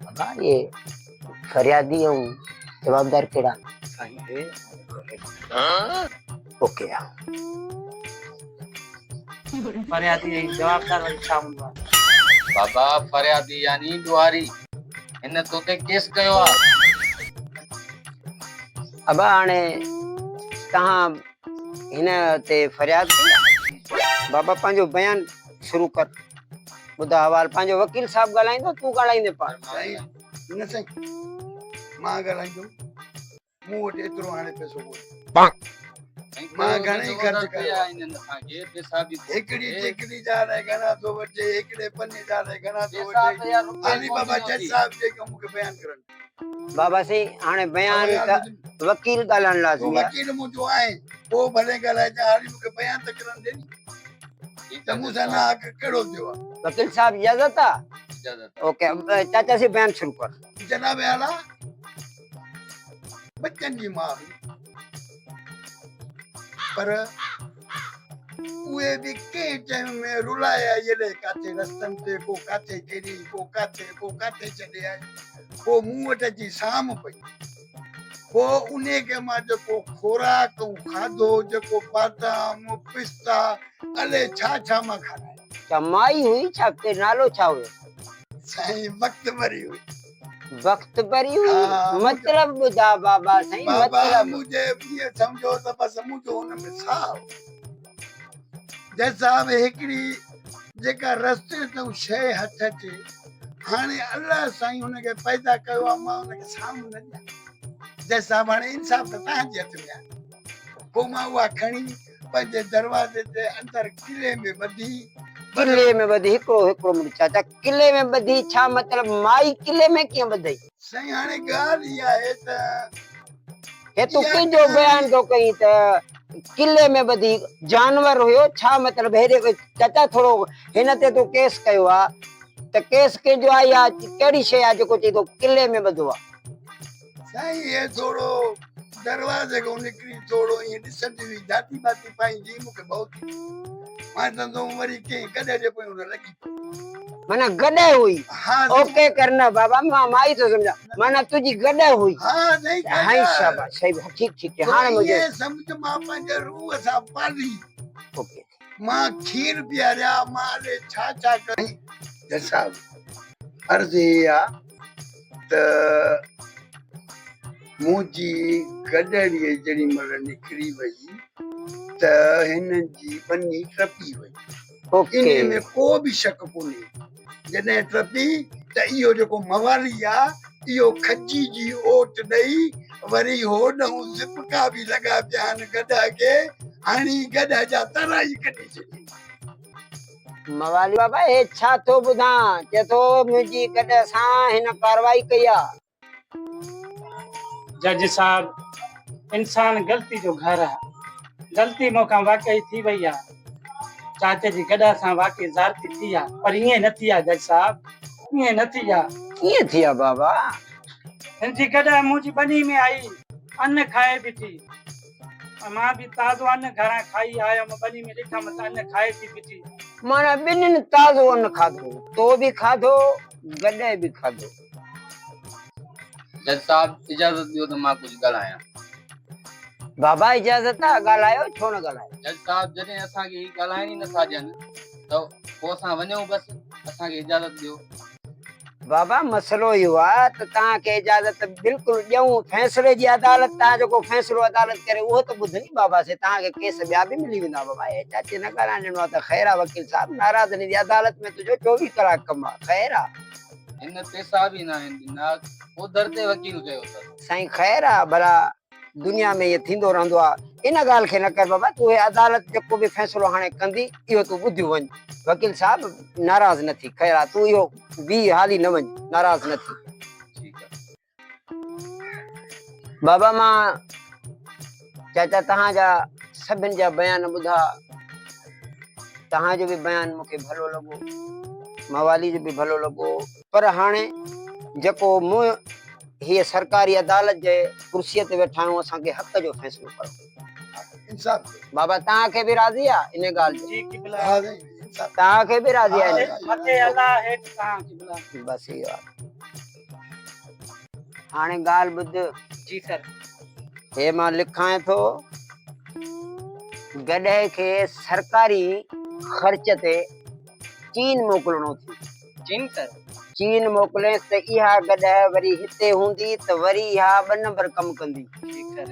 بابا اهي فريادي ۽ جوابدار ڪهڙا؟ سائين اي اوڪي آ. فريادي ۽ جوابدار وري ڇا هوندو آهي؟ بابا فريادي يعني ڏوهاري هن تو تي ڪيس ڪيو آ. ابا هاڻي توهان هن تي فرياد ڪئي آ؟ بابا پنهنجو بيان شروع ڪر. ٻڌاء حوال پنهنجو وڪيل صاحب ڳالهائيندو تون ڳالهائيندين پاڻ. سائين نه سائين مان ڳالهائيندم مون وٽ ايترو هاڻي پئسو ڪونهي مان گهڻي خرچ ڪيو آهي هڪڙي ٽيڪڙي جا الائي گهڻا ٿو وٺي هڪڙي پني جا الائي گهڻا ٿو وٺي علي بابا جج صاحب جيڪو مون کي بيان ڪرڻ بابا سائين هاڻي بيان ته وڪيل ڳالهائڻ لازمي آهي وڪيل منهنجو آهي پوء ڀلي ڳالهائجان هاڻي مون کي بيان ته ڪرڻ ڏي ني ته مون سان ناحق ڪهڙو ٿيو آهي؟ وڪيل صاحب اجازت آ؟ اجازت آ. اوڪي چاچا سي بيان شروع ڪر. جناب اعليٰ ٻچن جي ماء هئي پر اهي به ڪنهن ٽائيم ۾ رلائي آئي الائي ڪاٿي رستن تي ڪو ڪاٿي ڪري ڪو ڪاٿي ڪو ڪاٿي ڇڏي آئي پوء مون وٽ اچي سام پئي. پوء انهيء کي مان جيڪو خوراڪ ۽ کاڌو، جيڪو بادام، پستا، الائي ڇا ڇا مان کارايو. ڇا مائي هئي ڇا ڪي نالو ڇا هيو؟ سائين بخت بري هئي. بخت بري هئي؟ مطلب ٻڌاء بابا سائين مطلب. بابا منهنجي ائين سمجهو ته بس منهنجو ان ۾ ساهه هو. جنهن صاحب هڪڙي جيڪا رستي تان شيء هٿ اچي، هاڻي الله سائين هن کي پيدا ڪيو آهي، مان ان کي سامهون نه ڏيان. جنهن صاحب هاڻي انصاف ته توهان جي هٿ ۾ آهي. پوء مان اها کڻي پنهنجي دروازي تي اندر قلعي ۾ ٻڌي. قلعي ۾ ٻڌي هڪڙو هڪڙو منٽ چاچا قلعي ۾ ٻڌي ڇا مطلب مائي قلعي ۾ ڪيئن ٻڌئي؟ سائين هاڻي ڳالهه اها آهي ته. هي تون ڪنهن جو بيان ٿو ڪرين ته قلعي ۾ ٻڌي جانور هيو ڇا مطلب هيڏي چاچا ٿورو هن تي تو ڪيس ڪيو آ ته ڪيس ڪنهن جو آ يا ڪهڙي شيء آ جيڪو چئي ٿو قلعي ۾ ٻڌو آ. سائين هي ٿورو دروازي کان نڪري ٿورو ائين ڏسندي هئي جاتي باتي پائيندي مون کي ڀؤ ٿي ويو مان چوندو هوم وري ڪنهن گڏهه جي پويان نه لڳي پئي. معنيٰ گڏهه هئي. اوڪي ڪر نه بابا مان مائي ٿو سمجهان معنيٰ تنهنجي گڏهه هئي. ها سائين گڏهه. هائين شاباش صحيح ٺيڪ ٺيڪ هاڻي منهنجو. ائين سمجهه مان پنهنجي روح سان پالي. اوڪي. مان کير پياريا مان الائي ڇا ڇا ڪيو. جج صاحب عرض هي آ ته منهنجي گڏهڙي جيڏي مهل نڪري وئي ته هنن جي ٻني ٽپي وئي. انهي ۾ ڪو به شڪ ڪونهي. جڏهن ٽپي ته اهو جيڪو موالي آ اهو کجي جي اوٽ ڏئي وري هوڏهون زپڪا به لڳا پيا آهن گڏهه کي هڻي گڏهه جا ترا ئي ڪڍي ڇڏيائين. موالي بابا هي ڇا ٿو ٻڌان؟ چئي ٿو منهنجي گڏهه سان هن ڪارروائي ڪئي آ. جج صاحب انسان غلطي جو گهر آ غلطي مون کان واقعي ٿي وئي آ چاچي جي گڏهه سان واقعي زيادتي ٿي آ پر ائين نه ٿي آ جج صاحب ائين نه ٿي آ. ڪيئن ٿي آ بابا؟ هن جي گڏهه منهنجي ٻني ۾ آئي ان کائي بيٺي ۽ مان به تازو ان گهران کائي آيم ٻني ۾ ڏٺم ته ان کائي ٿي بيٺي. معنيٰ ٻنهين تازو ان کاڌو تو به کاڌو گڏهه به کاڌو. جج صاحب اجازت ڏيو ته مان ڪجهه ڳالهايان. بابا اجازت آ ڳالهايو ڇو نه ڳالهايو. جج صاحب جڏهن اسان کي هي ڳالهائڻ ئي نٿا ڏين ته پوء اسان وڃون بس اسان کي اجازت ڏيو. بابا مسئلو اهو آ ته توهان کي اجازت بلڪل ڏيون فيصلي جي عدالت توهان جيڪو فيصلو عدالت ڪري اهو ته ٻڌ ني بابا سي توهان کي ڪيس ٻيا به ملي ويندا بابا هي چاچي نه ڳالهائڻ ڏنو آ ته خير آ وڪيل صاحب ناراض نه ٿي عدالت ۾ تنهنجو 24 ڪلاڪ ڪم آ خير آ. هن پيسا به ناهن ڏنا اوڌر تي وڪيل ڪيو اٿس. سائين خير آ ڀلا دنيا ۾ ائين ٿيندو رهندو آ ان ڳالهه کي نه ڪر بابا تون هي عدالت جيڪو به فيصلو هاڻي ڪندي اهو تون ٻڌيون وڃ وڪيل صاحب ناراض نه ٿي خير آ تون اهو بيهه حالي نه وڃ ناراض نه ٿي. ٺيڪ آ. بابا مان چاچا توهان جا سڀن جا بيان ٻڌا توهان جو به بيان مون کي ڀلو لڳو موالي جو به ڀلو لڳو پر هاڻي جيڪو مون هيء سرڪاري عدالت جي ڪرسيء تي ويٺا آهيون اسان کي حق جو فيصلو ڪرڻو انصاف بابا توهان کي به راضي آ ان ڳالهه تي جي قبلا. ها سائين. انصاف. توهان کي به راضي آهي نه؟ مٿي الله هيٺ توهان کي بلا. بس اهو آهي. هاڻي ڳالهه ٻڌ. جي سر. هي مان لکانء ٿو گڏهه کي سرڪاري خرچ تي چين موڪلڻو ٿي. چين سر. چين موڪلينس ته اها گڏهه وري هتي هوندي ته وري اها ٻه نمبر ڪم ڪندي. ٺيڪ سر.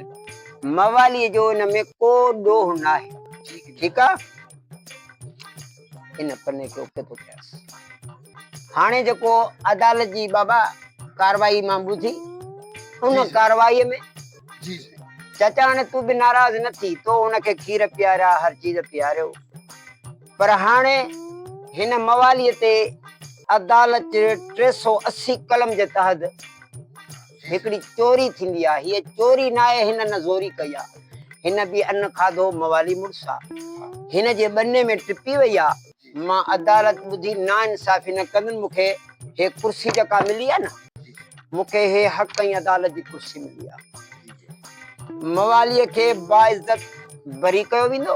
مواليء جو ان ۾ ڪو ڏوهه ناهي. ٺيڪ آ؟ ان پني کي اوڪي ٿو ڪيانس. هاڻي جيڪو عدالت جي بابا ڪارروائي مان ٻڌي ان ڪارروائيء ۾ جي سائين. چاچا هاڻي تون به ناراض نه ٿي، تو هن کي کير پياريا، هر چيز پياريو، پر هاڻي هن مواليء تي عدالت 380 قلم جي تحت هڪڙي چوري ٿيندي آ، هيء چوري ناهي، هن نه زوري ڪئي آ، هن به ان کاڌو، موالي مڙس آ، هن جي ٻني ۾ ٽپي وئي آ، مان عدالت ٻڌي ناانصافي نه ڪندم، مون کي هي ڪرسي جيڪا ملي آ نه، مون کي هي حق ۽ عدالت جي ڪرسي ملي آ. مواليء کي باعزت بري ڪيو ويندو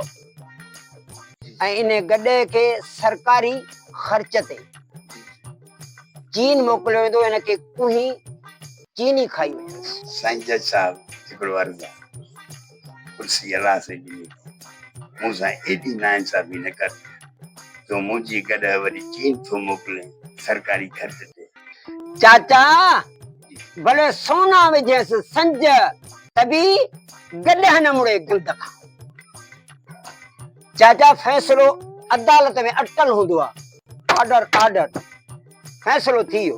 ۽ انهي گڏهه کي سرڪاري خرچ تي چين موڪليو ويندو، هن کي ڪوهين چيني کائي وڃنس. سائين جج صاحب هڪڙو عرض آ. ڪرسي الله سائين ڏني اٿئي، مون سان ايڏي ناانصافي نه ڪر جو منهنجي گڏهه وري چين ٿو موڪلين سرڪاري خرچ تي. چاچا ڀلي سونا وجهينس سنج ته به گڏهه نه مڙي گند کان. چاچا فيصلو عدالت ۾ اٽل هوندو آ. آرڊر آرڊر فيصلو ٿي ويو.